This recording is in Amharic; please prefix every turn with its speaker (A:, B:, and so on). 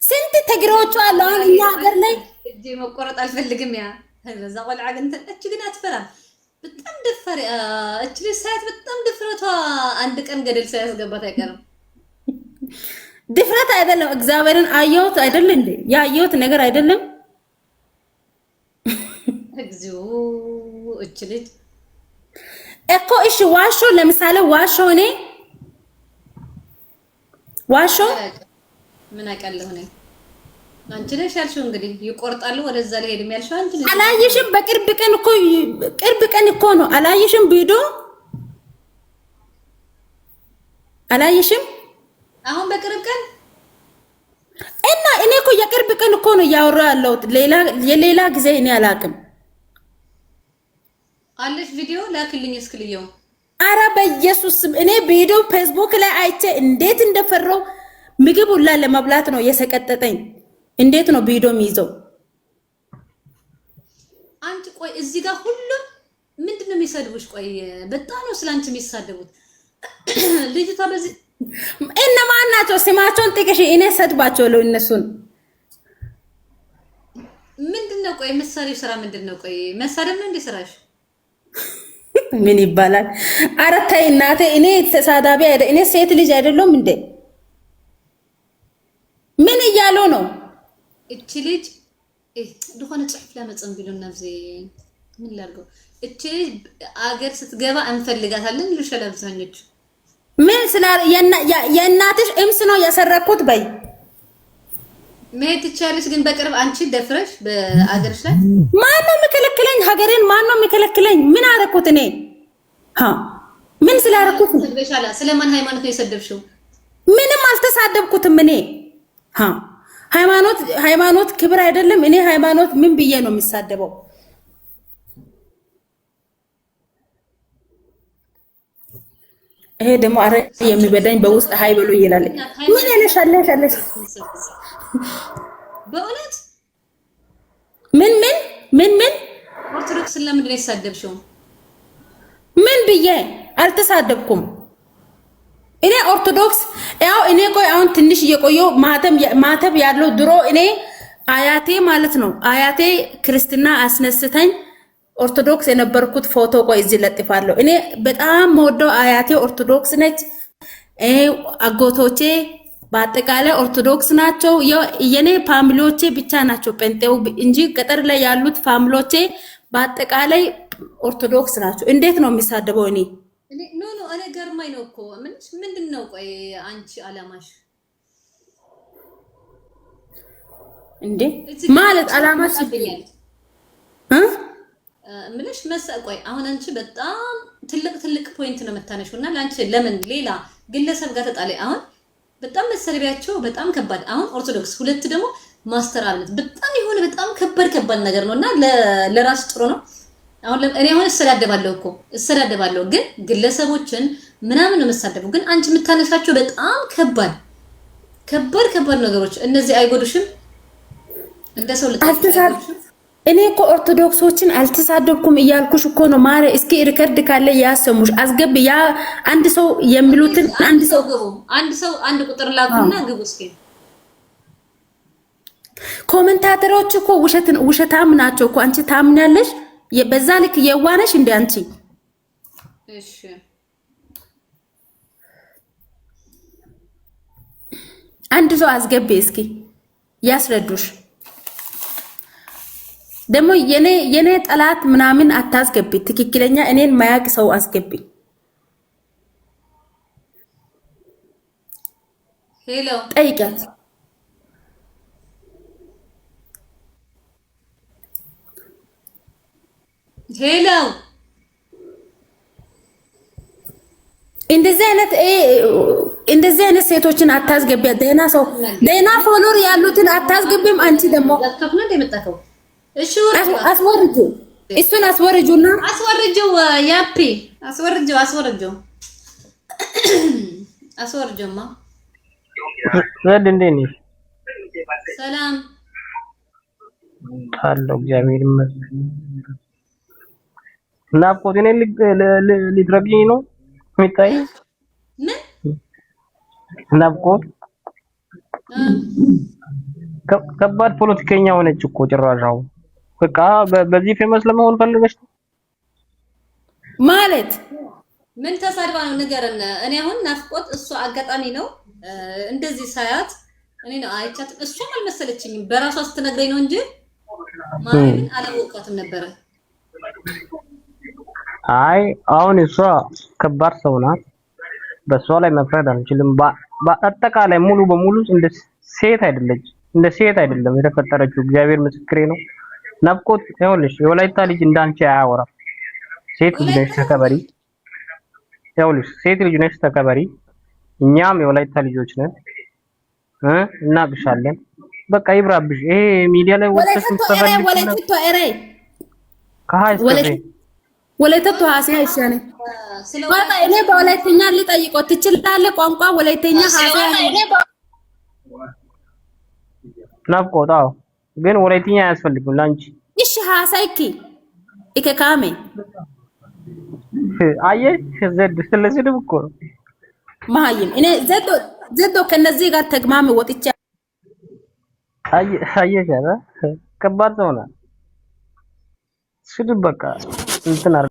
A: ስንት ትግሬዎቹ አሉ አሁን እኛ ሀገር ላይ።
B: እጄ መቆረጥ አልፈልግም። ያ በዛ ቆልዓ ግን እች ግን አትፈራም። በጣም ደፋር እች ልጅ ሳያት በጣም ድፍረቷ አንድ ቀን ገደል ሳያስገባት አይቀርም።
A: ድፍረት አይደለም፣ እግዚአብሔርን አየሁት አይደል እንዴ? ያየሁት ነገር አይደለም።
B: እግዚኦ እች ልጅ
A: እኮ። እሺ ዋሾ፣ ለምሳሌ ዋሾ፣ እኔ ዋሾ
B: ምን አውቃለሁ እኔ። አንቺ ነሽ ያልሽው እንግዲህ ይቆርጣሉ ወደዛ ሊሄድም ያልሽው አንቺ ነሽ።
A: አላየሽም? በቅርብ ቀን እኮ፣ ቅርብ ቀን እኮ ነው። አላየሽም? ቪዲዮ አላየሽም?
B: አሁን በቅርብ ቀን
A: እና እኔ እኮ የቅርብ ቀን እኮ ነው እያወራሁ ያለሁት። ሌላ የሌላ ጊዜ እኔ አላውቅም።
B: አለሽ ቪዲዮ ላክልኝ እስክልየው።
A: አረ በኢየሱስ ስም፣ እኔ ቪዲዮ ፌስቡክ ላይ አይቼ እንዴት እንደፈራው ምግብ ሁላ ለመብላት ነው የሰቀጠጠኝ። እንዴት ነው ቪዲዮ የሚይዘው?
B: አንቺ ቆይ እዚህ ጋር ሁሉም ምንድን ነው የሚሰድቡሽ? ቆይ በጣም ነው ስላንቺ የሚሳደቡት። ልጅቷ በዚህ
A: እነማን ናቸው? ስማቸውን ጥቅሽ እኔ ሰድባቸዋለሁ እነሱን።
B: ምንድን ነው ቆይ የምትሰሪው ስራ ምንድን ነው? ቆይ መሳደብ ነው እንዴ ስራሽ?
A: ምን ይባላል? ኧረ ተይ እናቴ፣ እኔ ተሳዳቢ አይደል? እኔ ሴት ልጅ አይደለም እንዴ? ምን እያሉ ነው?
B: እቺ ልጅ ድኾነ ፅሑፍ ላመፀን ቢሉና ብዚ ምን ላድርገው? እቺ ልጅ አገር ስትገባ እንፈልጋታለን ይሉሻል አብዛኞቹ።
A: ምን ስለ የእናትሽ እምስ ነው የሰረኩት በይ።
B: መሄድ ትችያለሽ፣ ግን በቅርብ አንቺ ደፍረሽ በአገርሽ ላይ
A: ማን ነው የሚከለክለኝ? ሀገሬን ማን ነው የሚከለክለኝ? ምን አደረኩት እኔ? ምን ስላደረኩት?
B: ስለማን ሃይማኖት ነው የሰደብሽው?
A: ምንም አልተሳደብኩትም እኔ። ሃይማኖት ሃይማኖት ክብር አይደለም። እኔ ሃይማኖት ምን ብዬ ነው የሚሳደበው? ይሄ ደግሞ አረ የሚበዳኝ በውስጥ ሀይ ብሎ ይላል። ምን ያለሽ አለሽ?
B: በእውነት
A: ምን ምን ምን ምን
B: ኦርቶዶክስን ለምንድን ነው የተሳደብሽው?
A: ምን ብዬ አልተሳደብኩም። እኔ ኦርቶዶክስ ያው እኔ ቆይ አሁን ትንሽ እየቆየሁ ማተብ ያለው ድሮ እኔ አያቴ ማለት ነው፣ አያቴ ክርስትና አስነስተኝ ኦርቶዶክስ የነበርኩት ፎቶ ቆይ እዚህ ለጥፋለሁ። እኔ በጣም መወደው አያቴ ኦርቶዶክስ ነች። አጎቶቼ በአጠቃላይ ኦርቶዶክስ ናቸው። የኔ family ዎቼ ብቻ ናቸው ጴንጤው እንጂ ገጠር ላይ ያሉት family ዎቼ በአጠቃላይ ኦርቶዶክስ ናቸው። እንዴት ነው የሚሳደበው? እኔ
B: No no፣ እኔ ገርማኝ ነው እኮ ምንድን ነው ቆይ አንቺ አላማሽ
A: እንዴ? ማለት አላማሽ
B: ምልሽ ቆይ አሁን አንቺ በጣም ትልቅ ትልቅ point ነው የምታነሺው፣ እና ለአንቺ ለምን ሌላ ግለሰብ ጋር ተጣላይ? አሁን በጣም መሰለቢያቸው በጣም ከባድ። አሁን ኦርቶዶክስ፣ ሁለት ደግሞ ማስተር አብነት በጣም የሆነ በጣም ከባድ ከባድ ነገር ነው፣ እና ለራስ ጥሩ ነው። አሁን እኔ አሁን እሰዳደባለሁ እኮ እሰዳደባለሁ፣ ግን ግለሰቦችን ምናምን ነው የምሳደበው። ግን አንቺ የምታነሻቸው በጣም ከባድ ከባድ ከባድ ነገሮች እነዚህ አይጎዱሽም? እንደ ሰው
A: እኔ እኮ ኦርቶዶክሶችን አልተሳደብኩም እያልኩሽ እኮ ነው ማረ። እስኪ record ካለ ያሰሙሽ አስገብ። ያ አንድ ሰው የሚሉትን አንድ ሰው
B: ግቡ፣ አንድ ሰው አንድ ቁጥር ላኩና ግቡ እስኪ።
A: Commentator ኦች እኮ ውሸትን ውሸታም ናቸው እኮ። አንቺ ታምኛለሽ? በዛ ልክ የዋነሽ እንደ አንቺ።
B: እሺ
A: አንድ ሰው አስገቢ እስኪ ያስረዱሽ። ደግሞ የኔ ጠላት ምናምን አታስገቢ። ትክክለኛ እኔን ማያቅ ሰው አስገቢ።
B: Hello
A: ጠይቂያት።
B: Hello
A: እንደዚህ አይነት ሴቶችን አታስገቢያት። ደህና ሰው ደህና follower ያሉትን አታስገቢም። አንቺ ደግሞ አስወርጁ፣ እሱን አስወርጁና
B: አስወርጁ፣ ያፒ አስወርጁ፣ አስወርጁ፣ አስወርጁማ።
C: ዘድ እንዴት ነሽ?
B: ሰላም
C: አለሁ፣ እግዚአብሔር ይመስገን። ናፍቆት እኔን ሊትረግኝ ነው የሚታይ
B: ምን
C: ናፍቆት ከባድ ፖለቲከኛ ሆነች እኮ ጭራሽ። አሁን በቃ በዚህ famous ለመሆን ፈልገሽ ነው?
A: ማለት
B: ምን ተሳድባ ነው ንገረን። እኔ አሁን ናፍቆት እሷ አጋጣሚ ነው እንደዚህ ሳያት እኔ ነው አይቻትም። እሷም አልመሰለችኝም በራሷ ስትነግረኝ ነው እንጂ ማርያምን አላወቃትም ነበረ።
C: አይ አሁን እሷ ከባድ ሰው ናት። በእሷ ላይ መፍረድ አልችልም። በአጠቃላይ ሙሉ በሙሉ እንደ ሴት አይደለች፣ እንደ ሴት አይደለም የተፈጠረችው። እግዚአብሔር ምስክሬ ነው። ናፍቆት ይኸውልሽ፣ የወላይታ ልጅ እንዳንቺ አያወራም። ሴት ልጅ ነሽ፣ ተከበሪ። ይኸውልሽ ሴት ልጅ ነሽ፣ ተከበሪ። እኛም የወላይታ ልጆች ነን እ እናቅሻለን። በቃ ይብራብሽ። ይሄ ሚዲያ ላይ ወጥተሽ
A: ወላይተቶ ኤሬ
C: የምትፈልጊው
A: ወላይተቶ ኤሬ
C: ከሀ እስከ ፌ
A: ወላይተቶ ሀሲያ ይሻኔ
B: ስለ
A: ማለት እኔ በወላይተኛ ልጠይቆ ትችላለህ? ቋንቋ ወላይተኛ ሀሲያ
C: ናፍቆት። አዎ፣ ግን ወላይትኛ አያስፈልግም ላንቺ።
A: እሺ ሀሳይኪ ኢከካሜ
C: አየሽ ዘድ ስለስድብ እኮ ነው።
A: መሀይም እኔ ዘዶ ዘዶ ከነዚህ ጋር ተግማሚ ወጥቼ
C: አየሽ፣ ኧረ ከባድ ሰው ናት። ስድብ በቃ እንትን